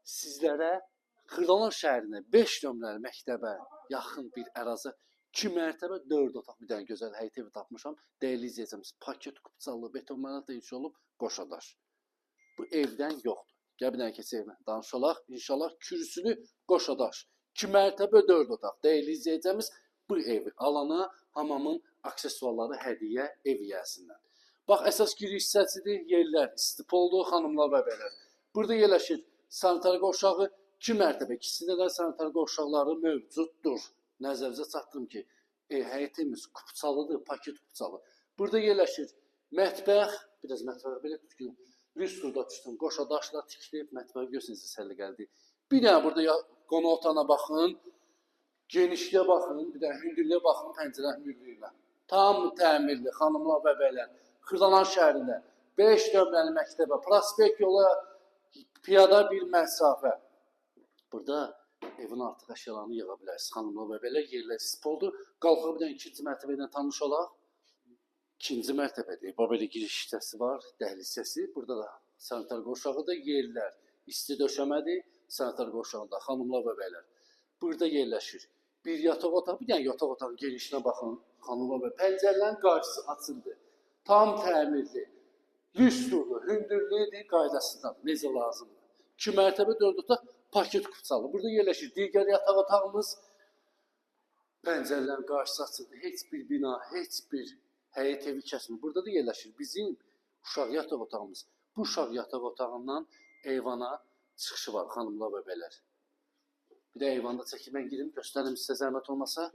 Sizlərə Xırdalan şəhərinə 5 nömrəli məktəbə yaxın bir ərazi 2 mərtəbə 4 otaq bir dənə gözəl həyət evi tapmışam. Dəyərli izləyicimiz, paket kupçalı, beton inşa olub, qoşadaş. Bu evdən yoxdur. Gəl bir dənə keçək evlə danışalaq. İnşallah kürsülü qoşadaş. 2 mərtəbə 4 otaq. Dəyərli izləyicimiz, bu evi alana hamamın aksesuarları hədiyyə ev yiyəsindən. Bax, əsas giriş hissəsidir, yerlər istipoldur, xanımlar və bəylər. Burada yerləşir sanitar qovşağı, 2 mərtəbə, ikisində də sanitar qovşaqları mövcuddur. Nəzərinizə çatdırım ki, həyətimiz kupçalıdır, paket kupçalı. Burada yerləşir mətbəx, biraz mətbəx belə tut ki, lüstrda düşsün, qoşa daşla tikilib, mətbəx görürsünüz səliqəlidir. Bir dənə burada qonaq otağına baxın, genişliyə baxın, bir dənə hündürlüyə baxın, pəncərə hündürlüyünə. Tam təmirli, xanımlar və bəylər. Xırdalan şəhərində 5 nömrəli məktəbə, prospekt yola piyada bir məsafə. Burada evin artıq əşyalarını yığa bilərsiniz, xanımlar və bəylər. Yerlər stoldur. Qalxaq bir dənə ikinci mərtəbə ilə tanış olaq. İkinci mərtəbədir. Bax belə giriş hissəsi var, dəhliz hissəsi. Burada da sanitar qovşağıdır, yerlər isti döşəmədir. Sanitar qovşağında xanımlar və bəylər. Burada yerləşir bir yataq otağı, bir dənə yataq otağı genişinə baxın, xanımlar və pəncərələrin qarşısı açıldı. Tam təmirli, lüstrlu, hündürlüdür, qaydasından, necə lazımdır. 2 mərtəbə 4 otaq, paket kupçalı. Burada yerləşir digər yataq otağımız. Pəncərələrin qarşısı açıldı. Heç bir bina, heç bir həyət evi kəsmir. Burada da yerləşir bizim uşaq yataq otağımız. Bu uşaq yataq otağından eyvana çıxışı var, xanımlar və bəylər. Bir də eyvanda çəkim mən girim, göstərim sizə zəhmət olmasa.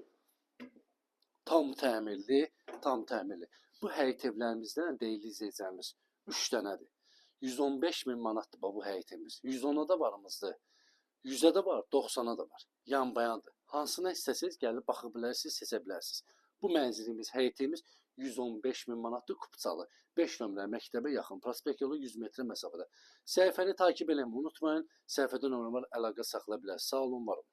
Tam təmirli, tam təmirli. Bu həyət evlərimizdən dəyərli izləyicilərimiz 3 dənədir. 115 min manatdır bax bu həyət evimiz. 110-a da varımızdır. 100-ə də var, 90-a da var. Yan bayandır. Hansına istəsəniz gəlib baxa bilərsiniz, seçə bilərsiniz. Bu mənzilimiz, həyət evimiz 115 min manatdır, kupçalı. 5 nömrə məktəbə yaxın, prospekt yolu 100 metr məsafədə. Səhifəni takip eləməyi unutmayın. Səhifədə nömrə var, əlaqə saxlaya bilərsiniz. Sağ olun, var olun.